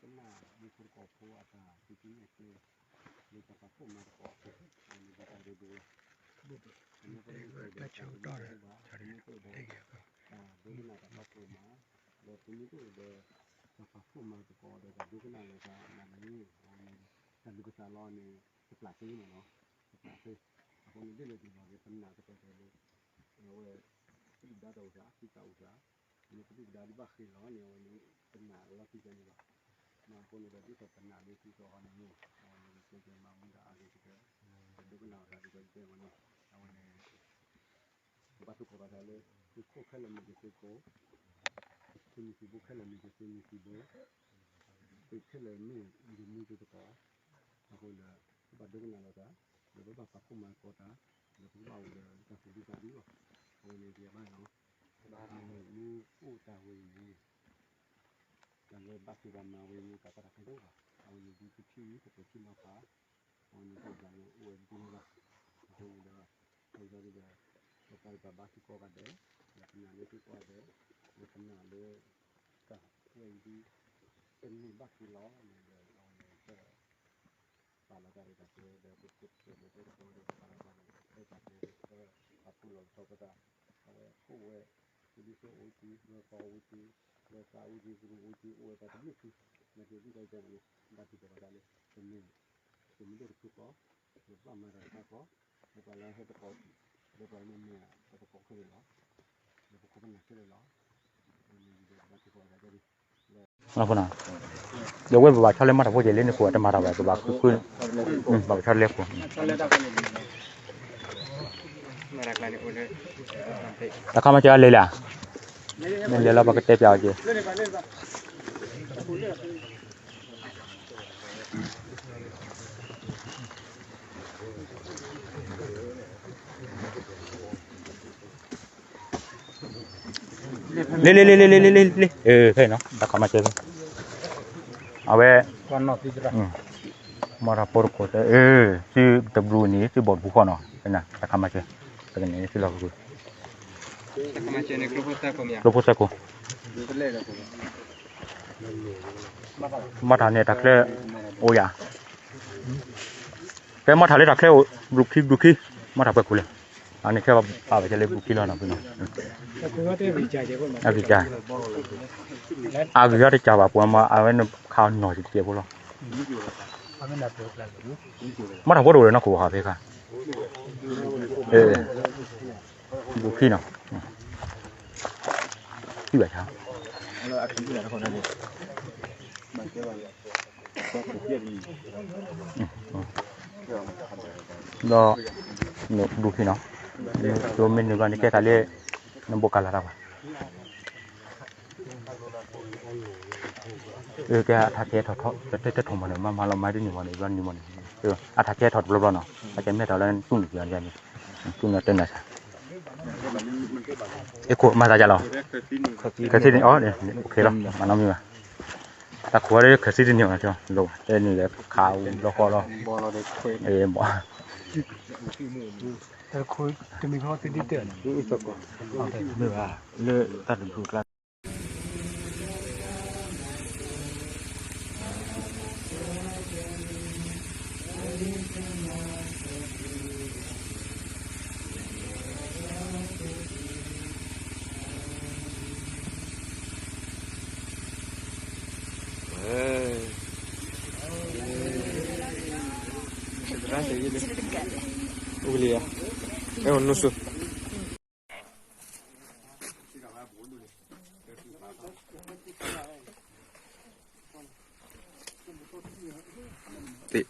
ကနၣ်မူခိၣ်သကိးဖိအတၢ်စူၢ်က့ၤနာ်က့ၤ လၢတၢ်ပာ်ဖှိၣ်မၤသကိးအဃိ အန့ၣ်ဒ်တၢ်ဒိၣ်ဒိၣ်လီၤ. တမ့ၢ်တမ့ၢ်တၢ်ဒိၣ်ဒိၣ်ဘၣ်, တမ့ၢ်တအိၣ်ဒီး တၢ်ဒိကနၣ်တၢ်ပာ်ဖှိၣ်မၤ, ဒီးတမ့ၢ်တအိၣ်ဒီး တၢ်ပာ်ဖှိၣ်မၤသကိးဒီးတၢ်ဒိကနၣ်လီၤတၢ်နာ်န့ၣ် အဝဲန့ၣ် တၢ်လူၤကစၢ်လီၤန့ၣ် တပျၢ်သ့မ့ၢ်နီၤ, တပျၢ်သ့. အဃိန့ၣ်ဒ်လဲၣ်ဒ်လဲၣ်ဂ့ၤ ပနာ်သပှၢ်တၢၢ်လၢ အဝဲ ပဒုၣ်ပဒါတၢ်အိၣ်သး သုတၢ်အိၣ်သး လၢပဒုၣ်ပဒါဒ်ဘၣ်ဃ့ၢ်လီၤန့ၣ် အဝဲန့ၣ် ပနာ်လီၤတံၢ်ကန့ၣ်လီၤ. မ့ၢ်အဃိန့ၣ်ဒီး ဒ်သိးပနာ်လၢသုသီၣ်ဃီန့ၣ်န့ၣ် အဝဲန့ၣ် ကဲကဲမၤဘူၣ်ဒၣ်အဂ့ၤကတၢၢ် ပဒိကနၣ်အီၤတၢ်ဒ်သိးယတဲဝဲန့ၣ် အဝဲန့ၣ် ကဘၣ်သကိးဘၣ်တၢ်လၢ သုးခိၣ်ခဲလၢာ်မ့ၢ်က့ၤသုးခိၣ်, သုးမုၢ်သံၣ်ဘိခဲလၢာ်မ့ၢ်က့ၤသုးမုၢ်သံၣ်ဘိ, သုးခဲလၢာ်မ့ၢ်ယမူယသကိး, အဃိဒီး ကဘၣ်ဒိကနၣ်လီၤတၢ်, ဒီးပကဘၣ်ပာ်ဖှိၣ်မၤသကိးတၢ်, ဒီးပကဘၣ်အိၣ်ဒီးတၢ်သူၣ်ဒူသးဒူလီၤ. အဝဲန့ၣ်ယဘၣ်နီၤ, မ့ၢ်အိၣ်တၢ်ဝဲအံၤန့ၣ် တၢ်လၢဘၣ်ဃ့ၢ်ဘၣ်မၤဝဲန့ၣ် တၢ်ကီတၢ်ခဲတအိၣ်ဘၣ်. အဝဲန့ၣ်ဒ်ပထံၣ်အံၤ ပတထံၣ်နီၤဖး, အဝဲန့ၣ်တၢ်အိၣ်သးန့ၣ်အိၣ်ဝဲဒ်န့ၣ်လီၤ. အဃိန့ၣ်ဒီး အဝဲသတးဒီး ပပာ်ဒံးပာ်ဘါစ့ၢ်ကီးဂၤဒဲး, ဒီးပနာ်လၢသုကိးဂၤဒဲး, ဒီးပနာ်လၢ တၢ်ဝဲအံၤဒ် တန့ၢ်ဘၣ်က့ၤလီၤန့ၣ်ဒီး အဝဲန့ၣ် ပာ်လီၤတၢ်ရဲၣ်တၢ်ကျဲၤဒီး ပကတဲာ်ကတီၤဒီး ပပာ်လီၤတၢ်ရဲၣ်တၢ်ကျဲၤဒီး ပပာ်ဖှိၣ်လီၤကထီၣ်ပသး, အဝဲအိၣ်ဝဲ သုးဒူစိအိၣ်က့ၤ လီၤကီအိၣ်က့ၤ လီၤသးအိၣ်က့ၤ ကရူၢ်အိၣ်က့ၤ အိၣ်ဝဲတၢ်တဘျုးဖု နာ်က့ၤဒ်သိးယတဲန့ၣ် ဘၣ်သကိးဘၣ်တၢ်လၢ ပမ့ၢ် ပမ့ၢ်ဒိၣ်တဖုဃီ ဒီးပဘၣ်မၤတၢ်တခါဃီ ဒီးပှၤလၢဟဲသကိး ဒီးပှၤလၢမ့ၢ်ပသကိးခဲလၢာ်လီၤ. ဒီးပခိၣ်ပနၢ်ခဲလၢာ်လီၤ. အဃိ ဒီးဝဲပဘၣ်ဆီလၢမၤတၢ်ဖိက့ၤလၢန့ၣ် ပှၤတမၤတၢ်ဘၣ် ပဘၣ်ဃုဃု ဘၣ်ပဆီလၢခိၣ် တၢ်ခါမၤစၢၤလဲၤလၢ မ့ၢ်လဲၤလီၤပကတဲပျးအီၤက့ၤ လ့လ့လ့လ့လ့လ့လ့လ့ ဖဲနီၤ တၢ်ခါမၤစၢၤ အဝဲ မၤတၢ်ဖိတခိၣ်တဲ သုတဘျုးန့ၣ် သုဘီၣ်တဘျုးဃီနီၤ ဖဲန့ၣ် တၢ်ခါမၤစၢၤ ပကန့ၣ်သုလီၢ်ပူၤ ကျိဖိသၢခိၣ် မၤတၢ်န့ၣ်တၢ်ချၢ အိၣ်ယၤ တဲမၤထၢ်လၢတၢ်ချၢအိၣ် ဘျုးခံဘျုးခံ မၤထၢ်ပှဲၤခိၣ်လဲၣ် အန့ၣ်ခဲပာ်ဝဲကဲလၢဘျုးခံလီၤနီၤ အဂံၢ်ကါတကးဘၣ်ပှၤမၤ အဝဲန့ၣ်ခးနီၢ်စကဲးဖိလီၤ မၤထၢ်ဖိတအိၣ်ဒီးနီၢ်ခိၣ်ဘၣ်ဃးဖဲခါ ဘျုးခံနီၤ ခံဘၣ်ဆါ ဒီး ဒူၣ်ခံနီၤ ဒိမ့ၢ်န့ၢ်ဘျီန့ၣ် ကဲသးလၢ နဘိးကၤလၤတၢ်ဘၣ် ကဲအထးကဲထီၣ်ထီၣ် တတဲထီၣ်မးန့ၣ် မၤမၤလီၤမၤဒ်န့ၣ်မးန့ၣ် ဘျီန့ၣ်မးန့ၣ် အထးကဲထီၣ်တဘျီဘျီနီၤ အကဲမဲာ်ထီၣ်လၢသူၣ်န့ၣ်ကန့ၣ် သူၣ်န့ၣ်တဲနၤစၢ် အခိၣ်မၤသးယၤလီၤ ခၢၣ်သံန့ၣ် အီၤ လီၤ မၤနီတမံၤဘၣ် တၢ်ခိၣ်ဝဲဒၣ်ခၢၣ်သံတန့ၢ်ဘၣ် တဲန့ၣ်လၢခးဝံၤဘျီဃီလီၤ ဘီ တၢ်တခိၣ်တမံၤဃီသ့ဒ်တဲန့ၣ် လၢတၢ်တဘျုးကျါ Uglia. Eh, un nusu. Ti.